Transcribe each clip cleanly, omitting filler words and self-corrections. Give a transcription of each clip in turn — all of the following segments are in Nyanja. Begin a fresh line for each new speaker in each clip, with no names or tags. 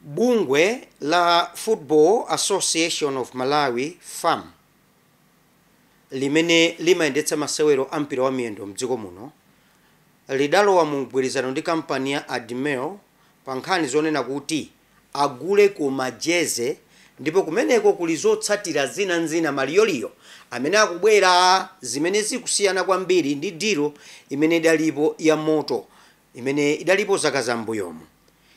Bungwe la Football Association of Malawi, FAM, limene limayendetsa masewero a mpira wa miyendo mdziko muno, lidalowa mu mgwirizano ndi kampani ya Admiral pa nkhani zonena kuti agule ku majeze, ndipo kumeneko kuli zotsatira zinanzina maliyoliyo amene akubwera zimene zikusiyana kwambiri ndi deal imene idalipo ya moto imene idalipo zaka zambuyomu.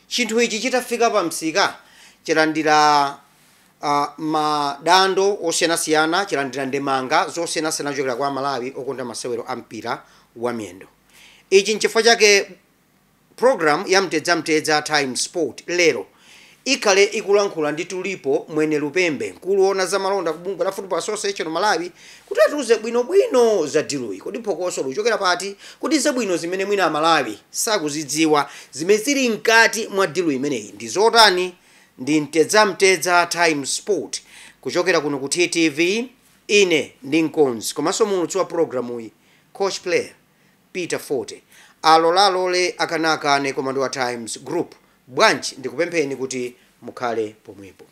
Chinthu ichi chitafika pa msika chilandira madando osiyanasiyana, chilandira ndemanga zosiyanasiyana kuchokera kwa Malawi okonda masewero a mpira wa miyendo. Ichi nchifukwa chake program ya Mtedzamtedza Time Sport lero ikhale ikulankhula ndi Tulipo Mwene Lupembe, mkulu woona za malonda ku bungwe la Football Association Malawi, kuti atiuze bwinobwino za deal-yi. Kodi phokoso luchokera pati? Kuti zabwino zimene mwina Amalawi sakuzidziwa zimene zili mkati mwa deal imeneyi ndi zotani? Ndi Mtedzamtedza Time Sport kuchokera kuno ku TTV. Ine ndi Nkonzi komanso muulutsi wa programu iyi, coach player Peter Forte. Alolalole akanakane komando wa Times Group. Bwanji ndikupempheni kuti mukhale pomwepo.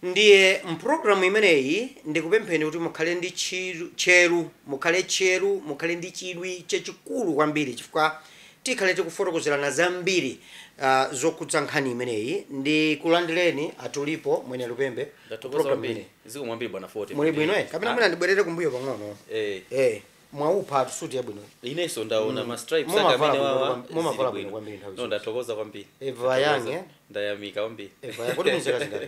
Ndiye mpulogalamu imeneyi ndikupempheni kuti mukhale ndi tcheru, mukhale tcheru, mukhale ndi chidwi chachikulu kwambiri, chifukwa tikhale tikufotokozerana zambiri zokhudza nkhani imeneyi. Ndikulandireni Atulipo Mwene Lupembe.
Ndathokoza kwambiri. Zikomo kwambiri, bwana Forte.
Muli bwino, eh? Kapena mwina ndibwerere kumbuyo pang'ono?
Eh.
Eh, mwaupha suti yabwino.
Inenso ndaona ma stripes.
Mumavala
anga amene
bwino
wawa
mumavala
zili
bwino
bwino.
kwambiri nthawi
No,
zonse.
ndathokoza kwambiri.
Eva Young,
Ndathokoza.
eh?
Ndayamika kwambiri.
Eva, kodi munzera zingati?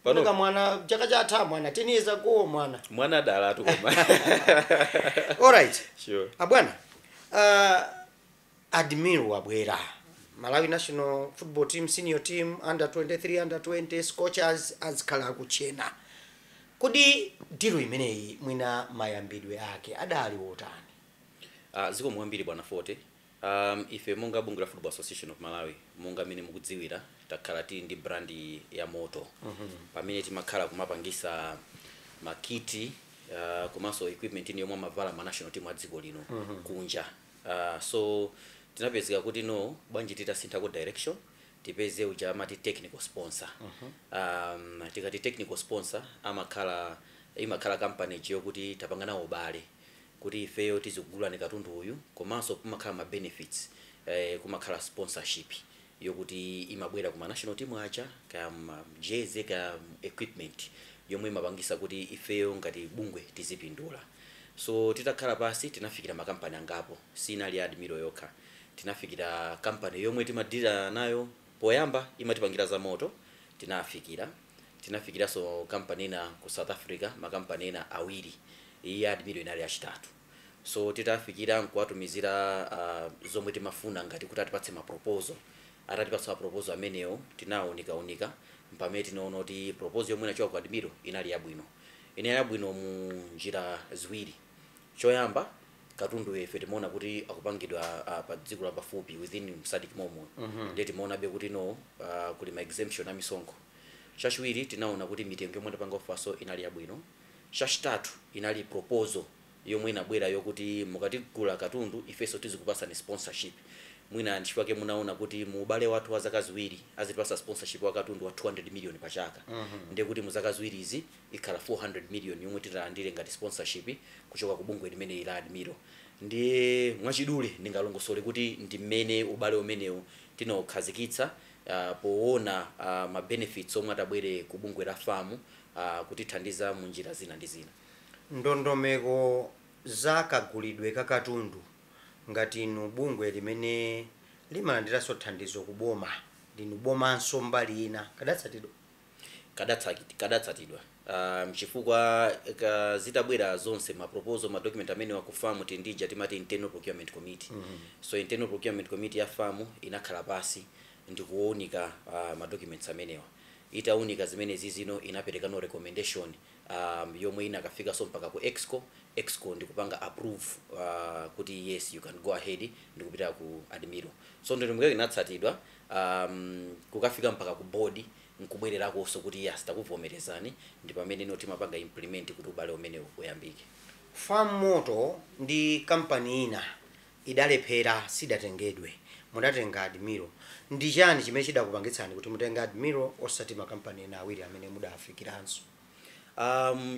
Pano-
Pano mwana chaka chatha mwana 10 years ago mwana.
Mwana adala atu koma.
Alright.
Sure.
Abwana, Admiral wabwera. Malawi National Football Team, senior team, under 23, under 20, Scorchers azikhala akuchena. Kodi deal imeneyi mwina mayambidwe ake adali wotani?
Zikomo kwambiri, bwana Forte. Ife monga bungwe la Football Association of Malawi, monga mene mukudziwira, takhala tili ndi brand ya moto pamene timakhala kumapangisa ma kit komanso equipment ine yomwe amavala ma national team a dziko lino kunja. So tinapezeka kuti no, bwanji titasinthako direction, tipeze uja amati technical sponsor. Tikati technical sponsor, amakhala imakhala company yokuti tapanga nawo ubale kuti ifeyo tizigulani katundu uyu, komanso kumakhala ma benefits, kumakhala sponsorship yokuti imabwera kuma national team aja, kaya jezi, kaya equipment yomwe imapangisa kuti ifeyo ngati bungwe tizipindula. So titakhala pasi tinafikira makampani angapo, sinali Admiral yokha. Tinafikira kampani yomwe timadira nayo poyamba, imatipangira za moto, tinafikira. Tinafikiranso kampani ina ku South Africa, makampani ena awiri. Iyi Admiral inali yachitatu. So titafikira nkuwatumizira zomwe timafuna ngati kuti atipatse ma proposal, atatipatsa ma proposal amenewo tinawunikaunika, mpamene tinaona kuti proposal yomwe inachoka ku Admiral inali yabwino. Inali yabwino mu njira ziwiri. Choyamba, katundu ife timaona kuti akupangidwa pa dziko la pafupi, within SADC momo, ndiye timaonabe kuti no, kuli ma exemption a misonkho. Chachiwiri, tinaona kuti mitengo yomwe ndapanga offer-so inali yabwino. Chachitatu, inali proposal yomwe inabwera yokuti mukatigula katundu ifenso tizikupasani sponsorship. Mwina nchifukwa chake munaona kuti mu ubale wathu wa zaka ziwiri azitipasa sponsorship wa katundu wa 200 million pa chaka. Ndiye kuti mu zaka ziwiri izi ikhala 400 million yomwe titalandire ngati sponsorship kuchoka ku bungwe limene la Admiral. Ndiye mwachidule ndingalongosole kuti ndi mmene ubale umenewu tinawukhazikitsa, poona ma benefits omwe atabwere ku bungwe la FAM, kutithandiza mu njira zina ndi zina.
Ndondomeko za kagulidwe ka katundu, ngati inu bungwe limene limalandiranso thandizo ku boma, ndinu bomanso mbali ina, kadatsatidwa?
Kadatsatidwa, chifukwa ka zitabwera zonse ma proposal, ma document amene wa ku FAM tindija timati internal procurement committee. So internal procurement committee ya FAM inakhala pasi ndikuwunika ma documents amenewa. Itawunika zimene zizino, inapereka no recommendation yomwe inakafikanso mpaka ku exco. Exco ndikupanga approve kuti yes, you can go ahead ndikupita ku Admiral. So ndondomeko inatsatidwa kukafika mpaka ku board. Nkubwererakonso kuti yes, takuvomerezani, ndi pamene ino timapanga implement kuti ubale umenewu uyambike.
Farm Moto ndi kampani ina idalephera, sidatengedwe, mudatenga Admiral. Ndi chani chimene chidakupangitsani kuti mutenge Admiral osati makampani ena awiri amene mudafikiranso?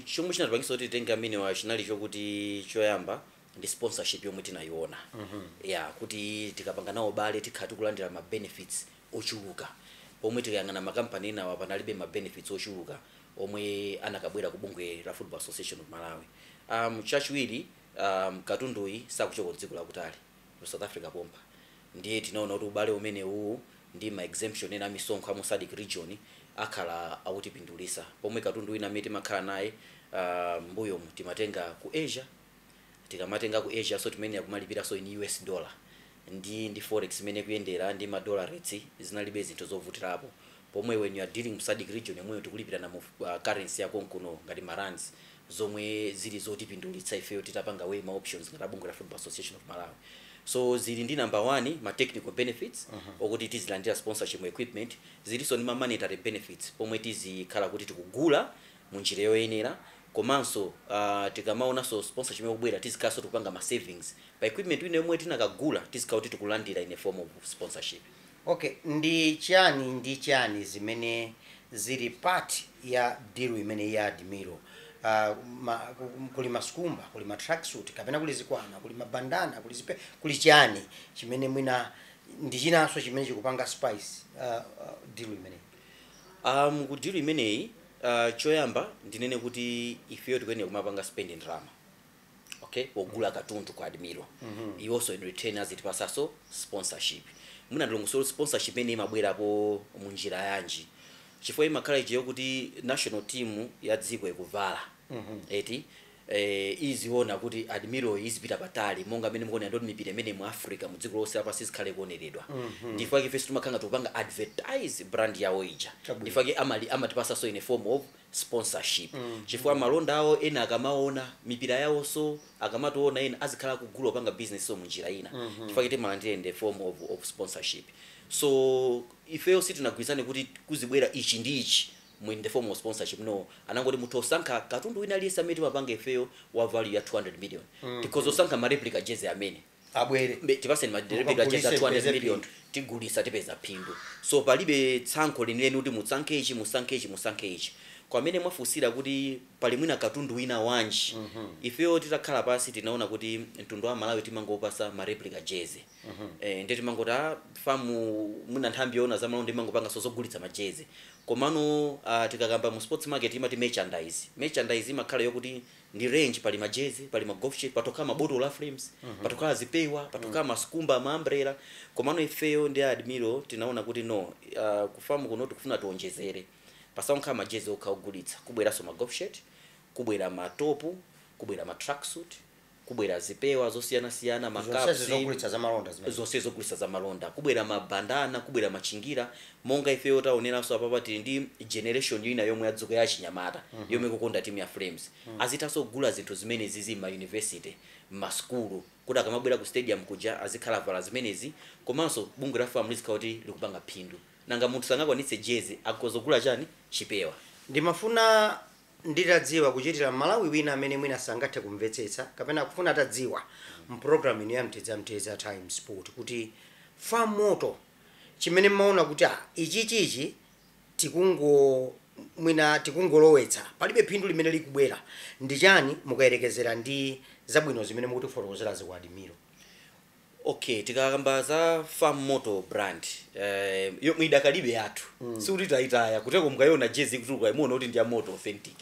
Chomwe chinatipangitsa kuti titenge amenewa chinali chokuti choyamba ndi sponsorship yomwe tinayiona ya kuti tikapanga nawo bale tikhala tikulandira ma benefits ochuluka, pomwe tikayang'ana makampani enawa panalibe ma benefits ochuluka omwe anakabwera ku bungwe la Football Association of Malawi. Chachiwiri, katunduyi sakuchoka ku dziko lakutali, ku South Africa pompa. Ndiye tinaona kuti ubale umenewu ndi ma exemption ena amisonkho amu SADC region akhala akutipindulisa, pomwe katundu wina amene timakhala naye mbuyomu timatenga ku Asia. Tikamatenga ku Asia, so timene akumalipiranso in US dollar, ndi forex imene kuyendera ndi ma dollar rates zinalibe zinthu zovutirapo, pomwe when you are dealing mu SADC region yomweyo tikulipirana mu currency yako nkuno ngati ma rands, zomwe zili zotipindulitsa ifeyo titapanga weigh ma options ngati abungwe la Football Association of Malawi. So zili ndi number one ma technical benefits okuti tizilandira sponsorship equipment, zilinso ndi ma monetary benefits pomwe tizikhala kuti tikugula munjira yoyenera, komanso tikamaonanso sponsorship yokubwera tizikhalanso tikupanga ma savings pa equipment ina yomwe tinakagula, tizikhala kuti tikulandira in a form of sponsorship.
Okay, ndi chani ndi chani zimene zili part ya deal imene ya Admiral? Kuli masikumba, kuli ma tracksuit, kapena kuli zikwama, kuli mabandana, kuli zipe, kuli chani chimene mwina ndi chinanso chimene chikupanga spice deal imeneyi?
Ku deal imeneyi, choyamba ndinene kuti ifeyo tikuyenera kumapanga spend ndalama, okay, pogula katundu kwa Admiral. Iwonso in return azitipasaso sponsorship. Mwina ndilongosole sponsorship imene imabwerapo munjira yanji, chifukwa imakhala ichiyo kuti national team ya dziko ikuvala eti iziona kuti Admiral izipita patali, monga amene mukuonera ndoti mipira imene mu Africa, mu dziko lonse lapansi zikhale kuoneredwa. Ndifukwa ifenso timakhala tikupanga advertise brand yawo ija. Ndifukwa amali amatipasanso in a form of sponsorship, chifukwa malonda awo ena akamaona mipira yawonso, akamationa ena azikhala kugula, kupanga business so munjira ina. Chifukwa timalandira in the form of sponsorship. So ifeyo sitinagwirizane kuti kuzibwera ichi ndi ichi mu in the form of sponsorship, no. Anangoti mutha kusankha katundu wina aliyense amene timapanga ifeyo wa value ya 200 million. Tikhoza kusankha ma replica jersey amene
abwere.
Tipaseni ma replica jersey a
Mukagulise
200
mpeze
million,
phindu.
Tigulisa, tipeza phindu. So palibe tsankho lenileni kuti musankhe ichi, musankhe ichi, musankhe ichi. Kwamene mwafunsira kuti pali mwina katundu wina wanji, ifeyo titakhala pasi tinaona kuti mtundu wa Malawi timangopasa ma replica jersey. Ndiye timangoti a FAM, mwina nthambi yoona za malonda imangopanganso zogulitsa majezi, komano tikakamba mu sports market imati merchandise. Merchandise imakhala yokuti ndi range, pali majezi, pali ma golf shirt, patokhala mabotolo a Flames, patokhala zipewa, patokhala masikumba, ma umbrella. Komano ifeyo ndi Admiral tinaona kuti no, ku FAM kuno tikufuna tionjezere, pasankha majezi okha ogulitsa, kubweranso ma golf shirt, kubwera matopu, kubwera ma tracksuit, kubwera zipewa zosiyanasiyana,
Zonse
makaps.
zogulitsa za malonda zimene.
Zonse zogulitsa za malonda, kubwera mabandana, kubwera machingira, monga ifeyo taoneranso apapa tili ndi generation ina yomwe yadzuka ya chinyamata yomwe ikukonda timu ya Flames. Azithanso kugula zinthu zimene zizi ma university, maskulu, kuti akamabwera ku stadium kuja azikhala vala zimenezi, komanso bungwe la FAM lizikhala kuti likupanga phindu. Nanga munthu sangakwanitse jezi, akozogula chani? Chipewa.
Ndimafuna nditadziwa kuchitira Malawi wina amene mwina sangathe kumvetsetsa kapena kufuna atadziwa mpulogalamu ino ya Mtedza Mtedza Time Sport kuti FAM Moto chimene mmaona kuti ichichichi tikungo mwina tikungolowetsa, palibe phindu limene likubwera, ndi chani mukayerekezera ndi zabwino zimene mukutifotokozera ku Admiral?
Okay, tikakamba za Farm Moto brand, yomwe idakalibe yathu, sikuti tayitaya kuteko. Mukayiona jezi ikutuluka imuona kuti ndi ya Moto authentic.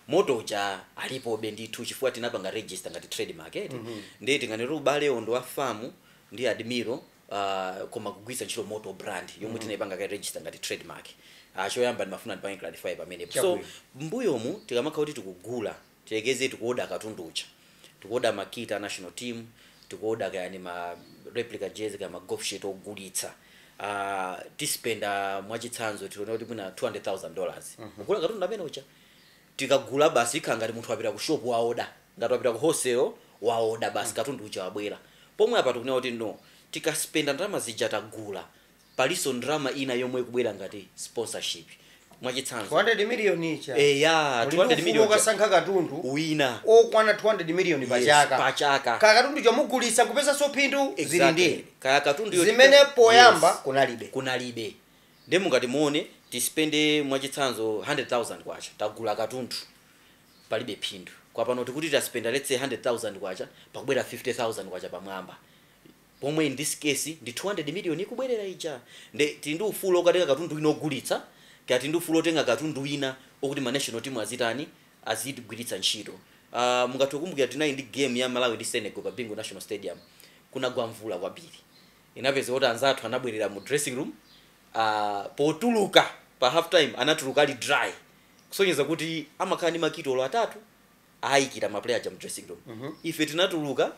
Moto uja alipobe ndithu, chifukwa tinapanga register ngati trademark eti. Ndiye tinganena ubale ondo wa FAM ndi Admiral, koma kugwiritsa ntchito Moto brand yomwe tinayipanga ka register ngati trademark. Choyamba ndimafuna ndipange clarify pamenepo. So mbuyomu tikamakhala kuti tikugula, tiyekeze tikuoda katundu uja, tikuoda makita national team, tikuoda kayani ma replica jersey, kaya ma golf shirt ogulitsa, tispenda mwachitsanzo tione kuti mwina $200,000 kugula katundu amene uja. Tikagula basi, ikhala ngati munthu wapita ku shop waoda, ngati wapita ku wholesale waoda basi, katundu uja wabwera. Pomwe apa tikunena kuti no, tikaspenda ndalama zija tagula, palinso ndalama ina yomwe ikubwera ngati sponsorship. Mwachitsanzo,
200 million icha.
Eya, 200 million.
Ukasankha katundu
wina
okwana 200 million pachaka.
Pachaka.
Ka katundu chomugulitsa kupeza sophindu zili ndi
Kaya katundu
zimene poyamba kunalibe.
Kunalibe. Ndi mungati muone, tispende mwachitsanzo 100,000 kwacha, tagula katundu, palibe phindu. Kwapano tikuti taspenda, let's say, 100,000 kwacha, pakubwera 50,000 kwacha pamwamba, pomwe in this case ndi 200 million ikubwerera ija. Nde tili ndi ufulu okatenga katundu wina ogulitsa, kaya tili ndi ufulu otenga katundu wina okuti ma national team azitani, azigwiritsa ntchito. Mungathe kukumbukira tinali ndi game ya Malawi ndi Senegal pa Bingu National Stadium. Kunagwa mvula kwambiri, inapeza kuti anzathu anabwerera mu dressing room, potuluka pa half time anatuluka ali dry, kusonyeza kuti amakhala ndi makit olo atatu ayikira ma player aja mu dressing room. Ife tinatuluka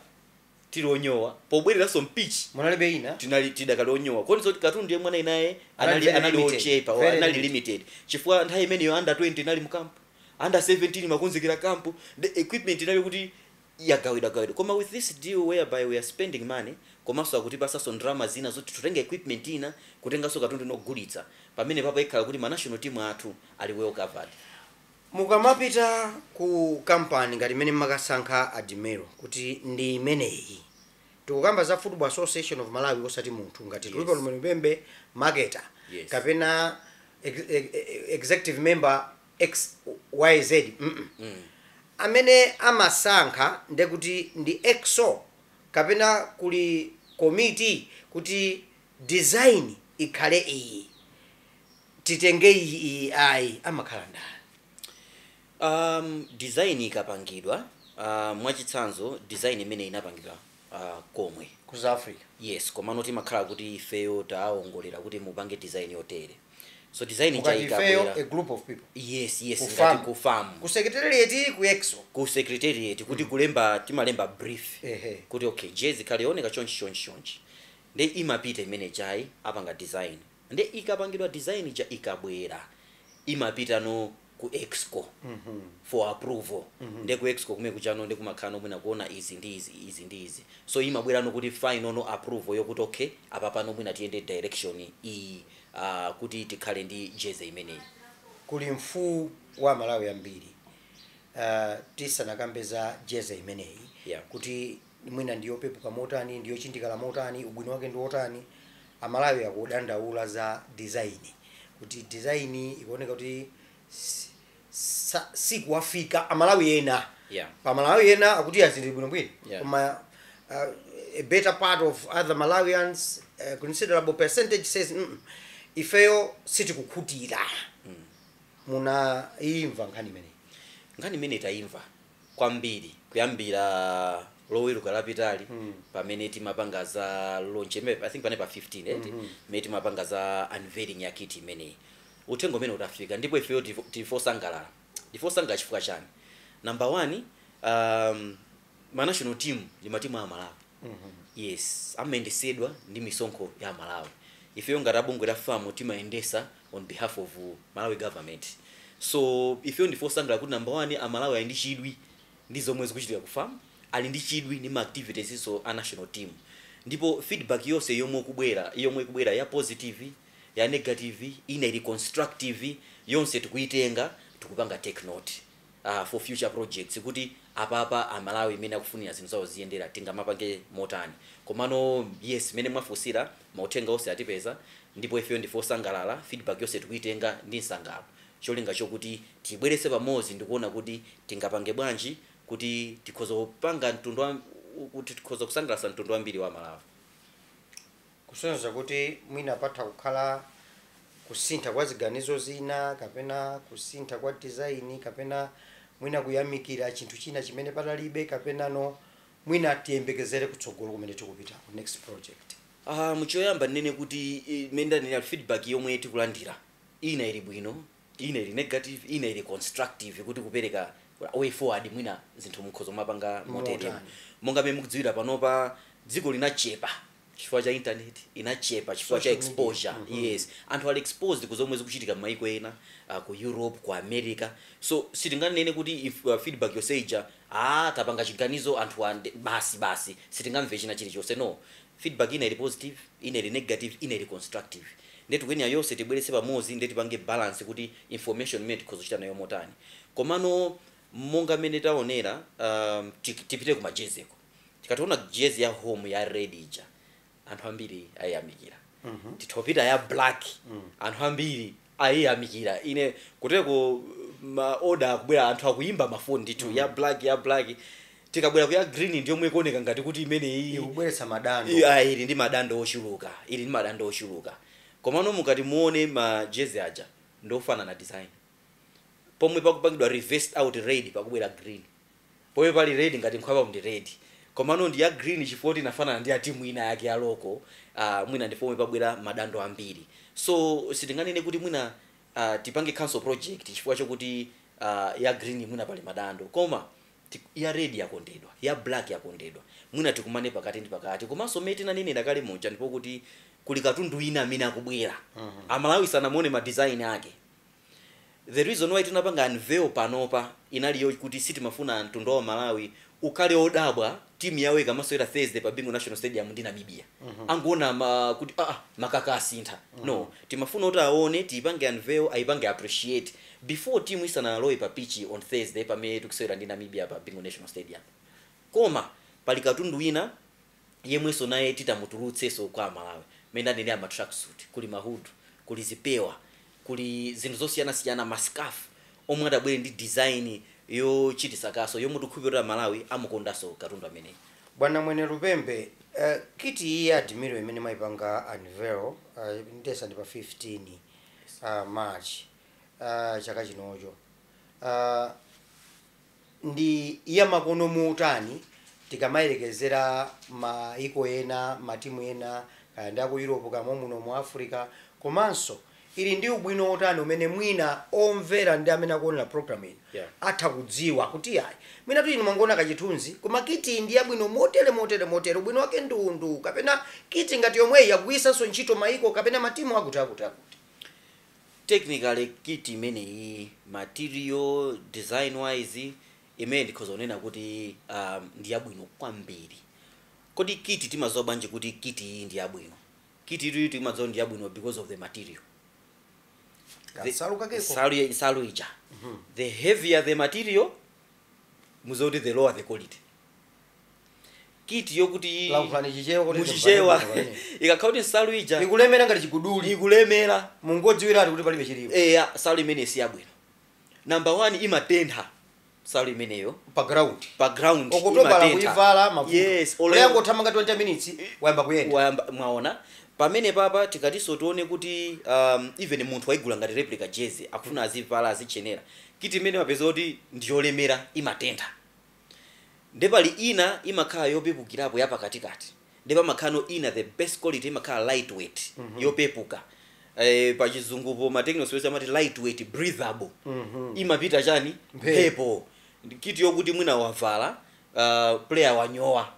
tili onyowa, pobwereranso mpitch
Munalibe ina.
Tinali tidakali onyowa, koniso kuti katundu yemwe anali naye
anali
anali
very
anali
limited.
ochepa.
Very
anali
limited.
Limited chifukwa nthawi imeneyo under 20 inali mu camp, under 17 makonzekera camp, the equipment inali kuti yagawidwa gawidwa. Koma with this deal whereby we are spending money, komanso akutipasanso ndalama zina zoti tutenge equipment ina, kutenganso katundu inogulitsa, pamene papo ikhala kuti ma national team athu ali well covered.
Mukamapita ku kampani ngati imene makasankha Admiral kuti ndi imeneyi, tikukamba za Football Association of Malawi, osati munthu ngati Tulipa Lumenupembe marketer kapena executive member XYZ. Amene amasankha ndekuti ndi exco kapena kuli komiti kuti design ikhale iyi, titenge iyi, iyi ayi, amakhala ndani?
Design ikapangidwa, mwachitsanzo design imene inapangidwa komwe
ku South Africa.
Yes, komano timakhala kuti ifeyo taawongolera kuti mupange design yotere. So design ija
Mukati ifeyo, a
ikabwera,
group of people.
Yes.
Ku
Ngati
FAM.
Ku FAM.
Ku secretariat, ku exco.
Ku secretariat, kuti kulemba, timalemba brief kuti okay, jezi khale yooneka chonchi, chonchi, chonchi. Nde imapita imene jayi, apanga design. Nde ikapangidwa design ija, ikabwera, imapita no ku exco for approval. Nde ku exco kumene kuchano ndi kumakhala nomwena kuona izi ndi izi, izi ndi izi. So imabwera no kuti final no approval yokuti okay, apa pano mwina tiyende direction iyi, kuti tikhale ndi jezi imeneyi.
Kuli mfuu wa Malawi ambiri, tisanakambe za jezi imeneyi kuti mwina ndiyopepuka motani, ndiyochindikala motani, ubwino wake ndi wotani, Amalawi akudandaula za design, kuti design ikuoneka kuti sikuwafika Amalawi ena. Pamalawi ena akuti azili bwinobwino, koma a better part of other Malawians, considerable percentage says, ifeyo sitikukhutira." Munaimva nkhani imeneyi?
Nkhani imene tayimva kwambiri kuyambira Loweruka lapitali, pamene timapanga za launch I think pane pa 15 eti, mmene timapanga za unveiling ya kit imeneyi. Uthenga umene utafika, ndipo ifeyo tifosangalala. Ndifosangalala chifukwa chani? Number one, ma national team ndi matimu a Malawi. Yes, amayendesedwa ndi misonkho ya Malawi. Ifeyo ngati abungwe la FAM timayendesa on behalf of Malawi government. So ifeyo ndifosangalala kuti number one, Amalawi ali ndi chidwi ndi zomwe zikuchitika ku FAM, ali ndi chidwi ndi ma activities iso a national team. Ndipo feedback yonse yomwe ikubwera, ya positive, ya negative, ina ili constructive, yonse tikuitenga, tikupanga take note for future projects, kuti apapa Amalawi imene akufunira zinthu zawo ziyendera tingamapange motani. Komano yes, imene mwafunsira, mauthenga onse atipeza, ndipo ifeyo ndife osangalala. Feedback yonse tikuitenga ndi msangalo, cholinga chokuti tibwerese pamodzi ndikuona kuti tingapange bwanji kuti tikhoza kupanga mtundu wa, kuti tikhoza kusangalatsa mtundu wambiri wa Malawi.
Kusonyeza kuti mwina patha kukhala kusintha kwa ziganizo zina, kapena kusintha kwa design, kapena mwina kuyamikira chinthu china chimene patalibe, kapena no mwina tiyembekezere kutsogolo kumene tikupitako, next project?
Muchoyamba ndinene kuti imene ndanena, feedback yomwe tikulandira, ina ili bwino, ina ili negative, ina ili constructive, kuti kupereka way forward, mwina zinthu mukhoza mapanga moteremo.
Motani.
Monga mmene mukudziwira, panopa dziko linachepa chifukwa cha internet, inachepa chifukwa cha
Social media.
exposure. Yes, anthu ali exposed ku zomwe zikuchitika m'maiko ena, ku Europe, ku America. So sitinganene kuti if, feedback yonse ija, tapanga chiganizo, anthu ande basi basi, sitingamve china chilichonse. No, feedback ina ili positive, ina ili negative, ina ili constructive. Ndiye tikuyenera yonse tibweretse pamodzi, ndiye tipange balance kuti information imene tikhoza kuchita nayo motani. Komano monga mmene taonera, tipite ku majezeko, tikationa jezi ya home ya red ija, anthu ambiri ayiyamikira. Tithopita ya black, anthu ambiri ayiyamikira. Ine kuteko ma order akubwera, anthu akuyimba mafoni ndithu, ya black, ya black. Tikabwera ku ya green, ndiyomwe ikuoneka ngati kuti imeneyi
ikubweretsa madando.
Ili ndi madando ochuluka, ili ndi madando ochuluka. Komano mukati muone majezi aja ndofanana design. Pomwe pakupangidwa reversed out red, pakubwera green. Pomwe pali red ngati nkhwapa ndi red, komano ndi ya green chifukwa inafanana ndi ya timu ina yake ya local. Mwina ndi pomwe pabwera madando ambiri. So sitinganene kuti mwina tipange cancel project chifukwa chokuti ya green mwina pali madando, koma ya red yakondedwa, ya black yakondedwa. Mwina tikumane pakati ndi pakati. Komanso mmene tinanenera kale muja, ndipo kuti kuli katundu ina amene akubwera, Amalawi sanamuone ma design ake. The reason why tinapanga unveil panopa inaliyo kuti sitimafuna mtundu wa Malawi ukhale odabwa timu yawo ikamasewera Thursday pa Bingu National Stadium ndi Namibia, angoona kuti makaka asintha. No, timafuna kuti aone, tiyipange unveil, ayipange appreciate before timu isanalowe pa pitch on Thursday pamene tikusewera ndi Namibia pa Bingu National Stadium. Koma pali katundu wina yemwenso naye titamutulutsenso kwa Malawi, mene anene ama tracksuit, kuli ma hood, kuli zipewa, kuli zinthu zosiyanasiyana, ma scarf omwe adabwere ndi design yochitisa kaso, yomwe tikukhulupirira Malawi amukondanso katundu ameneyi.
Bwana Mwene Lupembe, kit iyi ya Admiral imene mwayipanga unveil, ndesa ndi pa 15 March chaka chinocho, ndi yamakono motani tikamayerekezera maiko ena, matimu ena, kaya ndi aku Europe kaya muno mu Africa? Komanso ili ndi ubwino otani umene mwina omvera ndi amene akuonera program ino atha kudziwa kuti ayi, mwina tu inu mwangoona kachithunzi, koma kit ndi yabwino motere, motere, motere, ubwino wake ndundu, kapena kit ngati yomweyi yakugwiritsanso ntchito maiko kapena matimu akuti, akuti, akuti?
Technically, kit imeneyi, material, design wise, imene ndikhoza kunena kuti ndi yabwino kwambiri. Kodi kit timadziwa bwanji kuti kit iyi ndi yabwino? Kit iyi timadziwa ndi yabwino because of the material.
Kansalu kakeko.
Nsalu ija, the heavier the material, muzoti the lower the quality. Kit yokuti
Lankhulani Chichewa kuti
muchichewa
timvane.
Ikakhala kuti nsalu ija
ikulemera ngati chiguduli,
ikulemera,
mungodziwiratu kuti palibe chilipo.
Eya, nsalu imene si yabwino. Number one, imatentha nsalu imeneyo.
Pa ground.
Pa ground.
Okutobala.
Imatentha.
Kuivala mavuto.
Yes.
Uleyangothamanga 20 minutes, wayamba kuyenda.
Wayamba, mwaona pamene papa tikatinso tione kuti even munthu waigula ngati replica jersey, akufuna azivala, azichenera, kit imene mapeza kuti ndiyolemera, imatentha. Ndepali ina imakhala yopepukirapo, yapakatikati. Ndipamakhala ina, the best quality, imakhala lightweight, yopepuka. Pachizungupo ma technical space amati lightweight, breathable. Imapita chani?
Mphepo.
Mphepo. Kit yokuti mwina wavala, player wanyowa,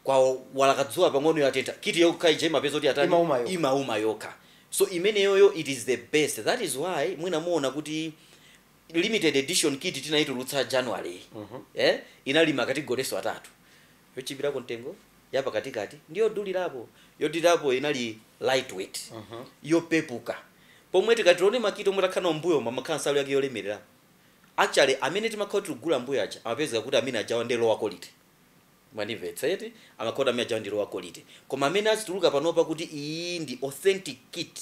kwa walakadzuwa pang'ono, yatentha, kit yokha ija imapeza kuti atani?
Imauma yokha.
Imauma yokha. So imeneyoyo, it is the best. That is why mwina muona kuti limited edition kit tinayitulutsa January, inali ma categories atatu: yochipirako mtengo, yapakatikati, ndiyodulirapo. Yodulirapo inali lightweight, yopepuka. Pomwe tikatione ma kit omwe takhala mbuyo, mamakhala nsalu yake yolemerera. Actually, amene timakhala tikugula mbuyo aja amapezeka kuti amene ajawa ndi lower quality. Mwandimvetsa eti? Amakhala amene ajawa ndi lower quality. Koma amene azituluka panopa kuti iyi ndi authentic kit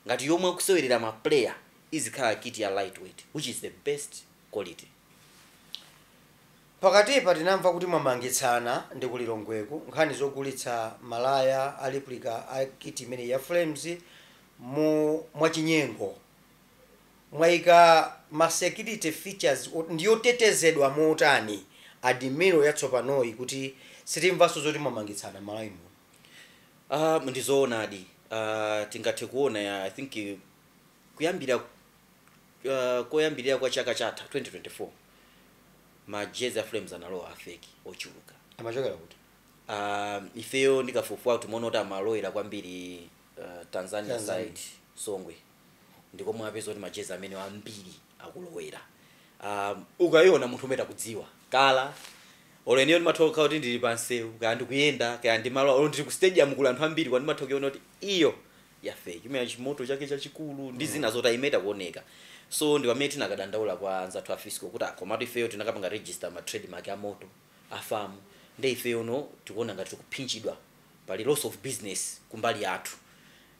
ngati yomwe akusewerera ma player, izikhala kit ya lightweight, which is the best quality.
Pakatipa tinamva kuti mwamangitsana ndi kulilongweku nkhani zogulitsa malaya a replica a kit imene ya Flames mu mwachinyengo. Mwayika ma security features ndiyotetezedwa motani Admiral yatsopanoyi kuti sitimvanso zoti mwamangitsana Malawi muno?
Ndizoonadi. Tingathe kuona ya, I think kuyambira koyambirira kwa chaka chatha 2024, majezi a Flames analowa a fake ochuluka.
Amachokera kuti?
Ifeyo ndikafufuwa timaona kuti amalowera kwambiri Tanzania,
Tanzania.
side Songwe ndikomwe apeza kuti majezi amene ambiri akulowera. Ukayiona munthu umene akudziwa kala, olo ineyo ndimatha kuti ndili pansewu, kaya ndikuyenda, kaya ndi malo, olo ndili ku stadium kuli anthu ambiri, kwa ndimatha kuiona kuti iyo Ya fake imene chimoto chake chachikulu ndi zina zoti imeta kuoneka. So ndi pamene tinakadandaula kwa anzathu a fiscal kuti, "Ah, komatu ifeyo tinakapanga register ma trademark a Moto, a FAM, ndi ifeyo no tikuona ngati tikuphinjidwa, pali loss of business kumbali yathu."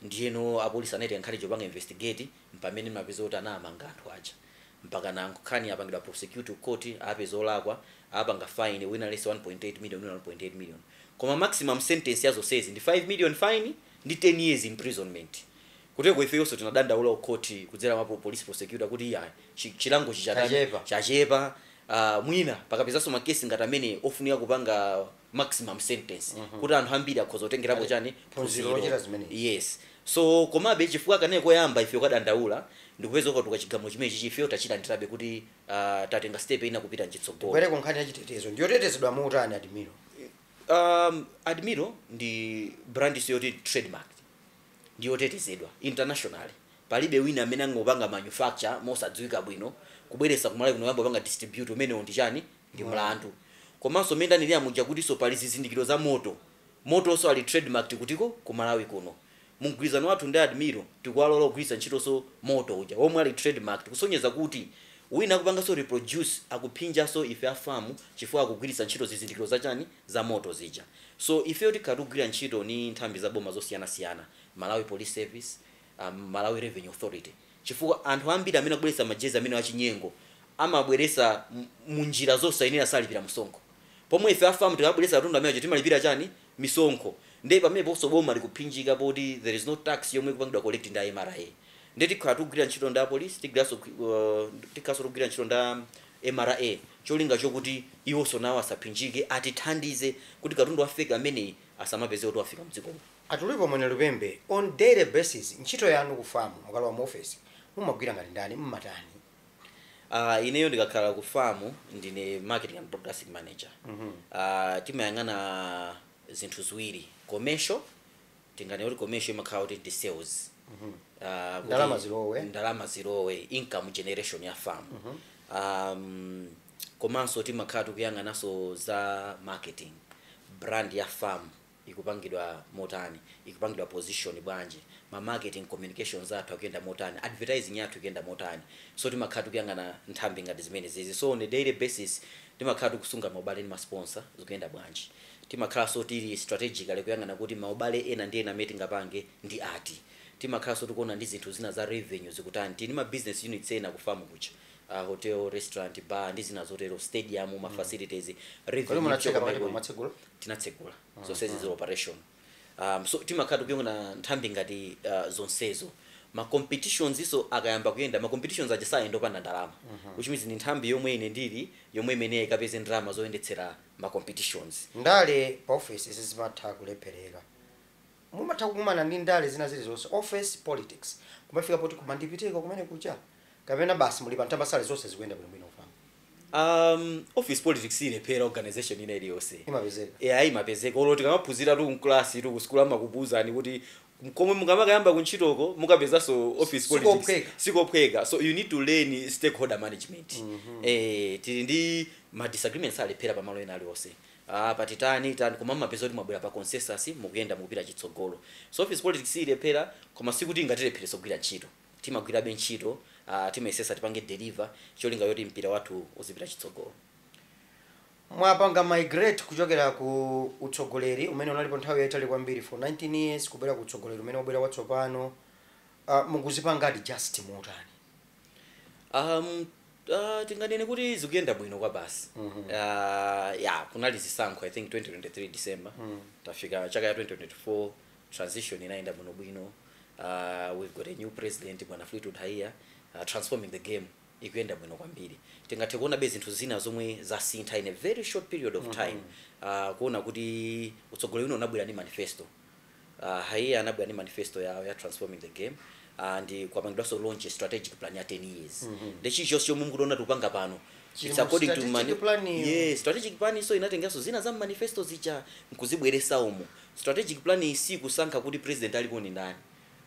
Ndiyeno apolisi anaita nkhani chopanga investigate, mpamene mapeza kuti anamanga anthu aja, mpaka na nkhani apangidwa prosecute court, apeza olakwa, apanga fine, wina less 1.8 million, wina 1.8 million, koma maximum sentence ya zonsezi ndi 5 million fine ndi 10 years imprisonment. Kuteko ifeyonso tinadandaula kukhoti kudzera mwa police prosecutor kuti iya, chilango chichatani?
Chachepa.
Chachepa. Mwina pakapezanso makesi ngati amene ofunika kupanga maximum sentence kuti anthu ambiri akhoza kutengerapo chani?
Phunziro lochita zimenezi.
Yes. So komabe chifukwa kanene koyamba ife kadandaula ndikupeza ukatuka chigamulo chimene chichi, ifeyo tachilandirabe kuti tatenga step ina kupita mchitsogolo.
Bwereko nkhani ya chitetezo, ndiyotetezedwa motani Admiral?
Admiral ndi brand yoti trademark, ndiyotetezedwa internationally. Palibe wina amene angopanga manufacture mosadziwika bwino kubweresa kumalawi kuno, yamba panga distribute, umenewo ndi chani? Ndi mlandu. Komanso mmene ndanenera muja kutinso pali zizindikiro za Moto, Motonso ali trademark kutiko? Kumalawi kuno. Mugwirizano wathu ndi Admiral tikuwalola kugwiritsa ntchitonso Moto uja omwe ali trademark, kusonyeza kuti wina akupanganso reproduce akuphinjanso ife a FAM, chifukwa akugwiritsa ntchito zizindikiro zachani? Za Moto zija. So ifeyo tikhala tikugwira ntchito ni nthambi za boma zosiyanasiyana, Malawi Police Service, Malawi Revenue Authority, chifukwa anthu ambiri amene akubweretsa majezi amene achinyengo amabweresa munjira zosayenera, salipira msonkho, pomwe ife a FAM tikabweretsa katundu amene timalipira chani? Misonkho. Ndiye pameneponso boma likuphinjika poti there is no tax yomwe ikupangidwa collect ndi MRA. Ndiye tikhala tikugwira ntchito ndi apolisi, tigwiranso tikhalanso tikugwira ntchito nda MRA, cholinga chokuti iwonso nawo asaphinjike, atithandize kuti katundu wa fake ameneyi asamapeze kuti wafika mdzikomo.
Atulipo Mwene Lupembe, on daily basis ntchito yanu ku FAM, mukalowa mu office mumagwira ngati ndani, mmatani?
Ineyo ndikakhala ku FAM ndine marketing and broadcasting manager. Timayang'ana zinthu ziwiri: commercial, tingane kuti commercial imakhala kuti ndi sales, kuti
Ndalama zilowe.
Ndalama zilowe, income generation ya FAM. Komanso timakhala tikuyang'ananso za marketing, brand ya FAM ikupangidwa motani, ikupangidwa position bwanji, ma marketing communications athu akuyenda motani, advertising yathu ikuyenda motani. So timakhala tikuyang'ana nthambi ngati zimene zizi. So on a daily basis timakhala tikusunga maubale ndi ma sponsor zikuyenda bwanji. Timakhalanso tili strategically kuyang'ana kuti maubale ena ndi ena amene tingapange ndi ati. Timakhalanso tikuona ndi zinthu zina za revenue zikutani. Tili ma business units ena ku FAM kucha, hotel, restaurant, bar ndi zina zotero, stadium, ma facilities,
Kodi
revenue
munatseka
kuchoka
pakati
maiko-
pomatsegula?
Tinatsegula, zonsezi zili operation. So timakhala tikuyang'ana nthambi ngati zonsezo. Ma competitions iso akayamba kuyenda, ma competitions aja sayenda opanda ndalama, which means ni nthambi yomwe ine ndili yomwe imeneyi ikapeze ndalama zoyendetsera ma competitions.
Ndale pa office sizimatha kulephereka? Mumatha kukumana ndi ndale zina zilizonse, office politics, kumafika poti kumandipiteka kumene kucha, kapena basi muli pa ntambasale, zonse zikuyenda bwinobwino ku FAM?
Office politics ilephera organization ina iliyonse.
Imapezeka.
Yeah, imapezeka. Olo tikamaphunzira tu mklasi tu kusukulu amakubuuzani kuti komwe mukamakayamba kuntchitoko mukapezanso office politics.
Sikophweka.
Sikophweka. So you need to learn stakeholder management. Tili ndi ma disagreements, alephera pamalo ena aliwonse. Ah, patitani tani, koma mumapeza kuti mwabwera pa consensus, mukuyenda, mukupita chitsogolo. So office politics ilephera, koma sikuti ingatilephereso kugwira ntchito. Timagwirabe ntchito, timayesesa tipange deliver cholinga yoti mpira wathu uzipita chitsogolo.
Mwapanga migrate kuchokera ku utsogoleri umene unalipo nthawi yayitali kwambiri for 19 years kubwera ku utsogoleri umene wabwera watsopano. Mukuzipanga adjust motani?
Tinganene kuti zikuyenda bwino kwa basi. Ya, kunali zisankho, I think 2023 December. Tafika chaka ya 2024, transition inayenda bwinobwino. We've got a new president, Bwana Fleetwood Haiya. Transforming the game ikuyenda bwino kwambiri. Tingathe kuona be zinthu zina zomwe zasintha in a very short period of time. Kuona kuti utsogoleri uno unabwera ndi manifesto. Haiya anabwera ndi manifesto yawo ya transforming the game, and kwapangidwanso launch a strategic plan ya 10 years. Ndi chilichonse chomwe mukuona tikupanga pano,
Chili
it's
mu
according to
strategic plan iyo.
Yes, strategic plan so inatenganso zina za manifesto zija nkuzibweresa umo. Strategic plan isi kusankha kuti president alipo ni ndani.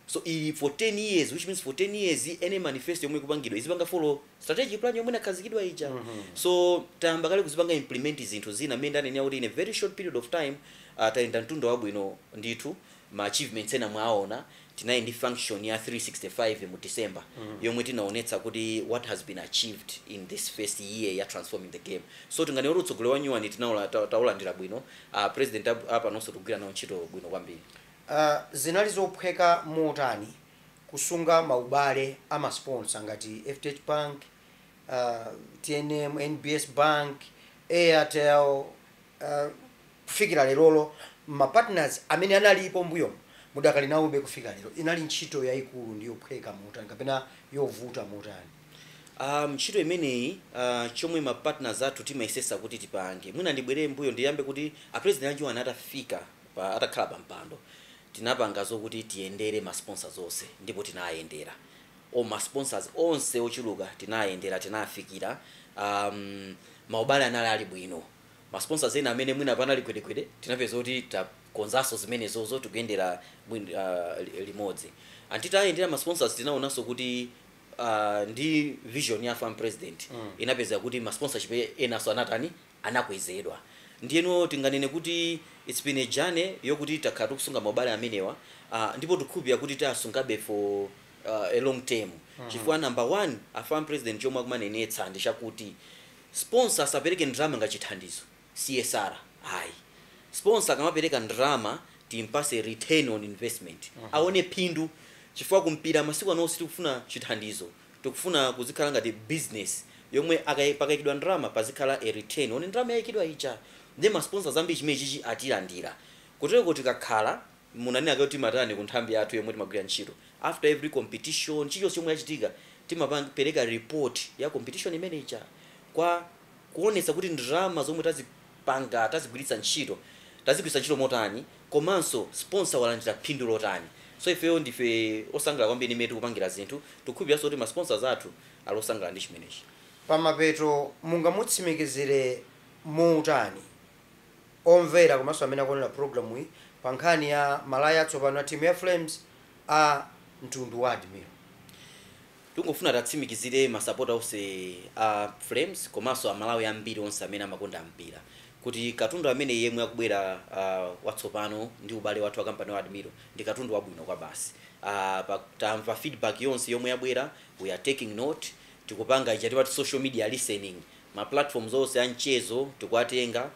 So ili for 10 years, which means for 10 years any manifesto yomwe ikupangidwa izipanga follow strategic plan yomwe inakhazikidwa ija. So tayamba kale kuzipanga implement zinthu zina mmene ndanenera kuti in a very short period of time, tayenda mtunda wabwino ndithu. Ma achievements ena mwaona. Tinali ndi function ya 365 mu December yomwe tinaonetsa kuti what has been achieved in this first year ya transforming the game. So tinganene kuti utsogoleri wa new one taulandira bwino. President apanonso tikugwira nawo ntchito bwino kwambiri.
Zinali zophweka motani kusunga maubale amasponsor ngati FDH Bank, TNM, NBS Bank, Airtel, kufikira lerolo? Mapartners amene analipo mbuyomo mudakali nawobe kufika lero. Inali ntchito yayikulu ndi yophweka motani kapena yovuta motani?
Ntchito imeneyi, chomwe ma partners athu timayesesa kuti tipange, mwina ndibwere mbuyo, ndiyambe kuti a president achiwana atafika atakhala pa mpando, tinapanga zokuti tiyendere ma sponsors onse, ndipo tinayendera o ma sponsors onse ochuluka, tinayendera, tinafikira. Maubale anali ali bwino. Ma sponsors ena amene mwina panali gwedegwede, tinapeza kuti takonzanso zimenezozo, tikuyendera limodzi. Antitayendera ma sponsors, tinaonanso kuti ndi vision ya FAM president inapeza kuti ma sponsorship enanso anatani, anakwezedwa. Ndiyeno tinganene kuti it's been a journey yokuti takhala tikusunga maubale amenewa, ndipo tikukhulupirira kuti tasungabe for a long term, chifukwa number one, a FAM president chomwe akumanenetsa ndi chakuti sponsor asapereke ndalama ngati chithandizo, CSR ayi. Sponsor akamapereka ndalama, timpase return on investment, aone phindu, chifukwa kumpira masiku ano sitikufuna chithandizo, tikufuna kuzikhala ngati business yomwe pakayikidwa ndalama pazikhala a return on ndalama yayikidwa ija. Ndi ma sponsors ambiri chimene chichi atilandira kutero. Tikakhala munanena kuti matani ku nthambi yathu yomwe timagwira ntchito, after every competition, chilichonse chomwe yachitika, timapereka report ya competition imene ija kwa kuonetsa kuti ndalama zomwe tazipanga, tazigwiritsa ntchito, tazigwiritsa ntchito motani, komanso sponsor walandira phindu lotani. So ifeyo ndife osangalala kwambiri imene tikupangira zinthu. Tikukhulupiriranso kuti ma sponsors athu ali osangalala ndi chimenechi.
Pamapeto, mungamutsimikizire motani omvera komanso amene akuonera programu iyi pa nkhani ya malaya atsopano a timu ya Flames a mtundu wa Admiral?
Tingofuna tatsimikizire masapota onse a Flames komanso Amalawi ambiri onse amene amakonda mpira kuti katundu amene yemwe akubwera watsopano ndi ubale wathu wa kampani wa Admiral ndi katundu wabwino kwa basi. Tamva feedback yonse yomwe yabwera, we are taking note. Tikupanga ija timati social media listening, ma platforms onse a mchezo tikuwatenga,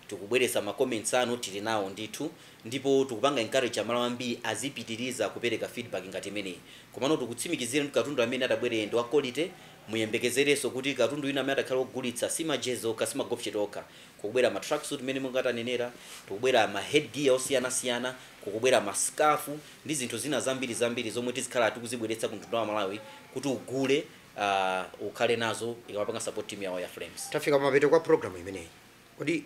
tikubweretsa ma comments anu, tili nawo ndithu, ndipo tikupanga encourage Amalawi ambiri azipitiriza kupereka feedback ngati imeneyi. Komano tikutsimikizira kuti katundu amene atabwere ndi wa quality. Muyembekezerenso kuti katundu ina amene atakhala ogulitsa si majezi okha, si ma golf shirt okha, kukubwera ma tracksuit mmene mungatanenera, tikubwera ma headgear osiyanasiyana, kukubwera ma scarf ndi zinthu zina zambiri zambiri zomwe tizikhala tikuzibweretsa ku mtundu wa Malawi kuti ugule, ukhale nazo ikamapanga support team yawo ya Flames.
Tafika pamapeto kwa programu imeneyi. Kodi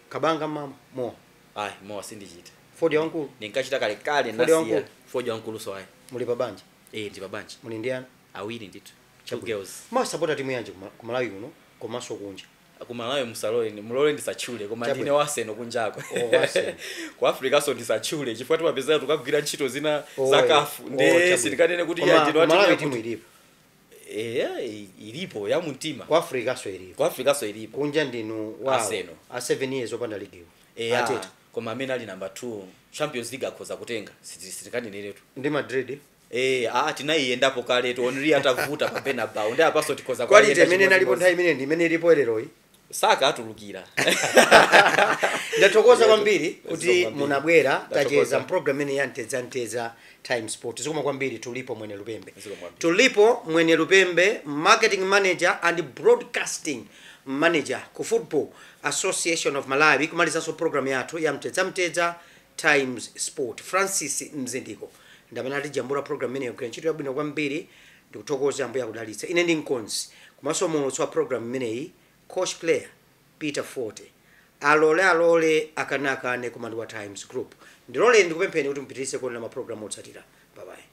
kabanga mama mowa?
Ayi, mowa sindichita.
Fodya wankulu?
Ndinkachita kalekale.
Fodya
Nasiya.
wankulu?
Fodya wankulu so ayi.
Muli pa banja?
Eh, ndi pabanja.
Muli ndi ana?
Awiri ndithu, two girls.
Masapota timu yanji ku Malawi kuno komanso kunja?
Kumalawi musalole, mulole ndisatchule, koma
Chabwino.
ndine wa Arsenal kunjako.
Oh, wa Arsenal.
Ku Africa so ndisatchule chifukwa timapezera tukagwira ntchito zina
Oh,
za CAF.
oh,
Nde
chabwino.
sindikanene kuti
Koma
ya ndine wa
ku Malawi
timu
timu
yakuti.
ilipo?
Eh, ilipo ya mumtima.
Ku Africa so ilipo?
Ku Africa so ilipo.
Kunja ndinu wa
Arsenal.
A 7 years opanda ligiwo.
Eh,
Ateta.
Koma amene ali number 2, Champions League akhoza kutenga, sitikaneneretu.
Ndi Madrid.
Eh, ah, tinayiyendapo kale, tioneri atavuta pa Bernabeu, ndi apaso tikhoza
Quality
kuwayenda
imene inalipo
chimodzimodzi.
nthawi imene ndi imene ilipo leroyi?
Saka atulukira.
Ndathokoza kwambiri kuti
Zikomo kwambiri.
munabwera,
Ndathokoza.
tacheza mprogram imene ya Mtedza Mtedza Time Sport. Zikomo kwambiri, Tulipo Mwene Lupembe.
Zikomo kwambiri.
Tulipo Mwene Lupembe, marketing manager and broadcasting manager ku Football Association of Malawi, kumalizanso program yathu ya Mtedza Mtedza Times Sport. Francis Mzindiko ndamene atijambula program imeneyo, kugwira ntchito yabwino kwambiri. Ndikuthokoza, Ambuye akudalitse. Ine ndi mkonzi komanso muulutsi wa program imeneyi, coach player Peter Forte. Alole alole, akanakane, kumandi wa Times Group. Ndiloleni ndikupempheni kuti mupitirize kuonera mapulogalamu otsatira. Bye bye.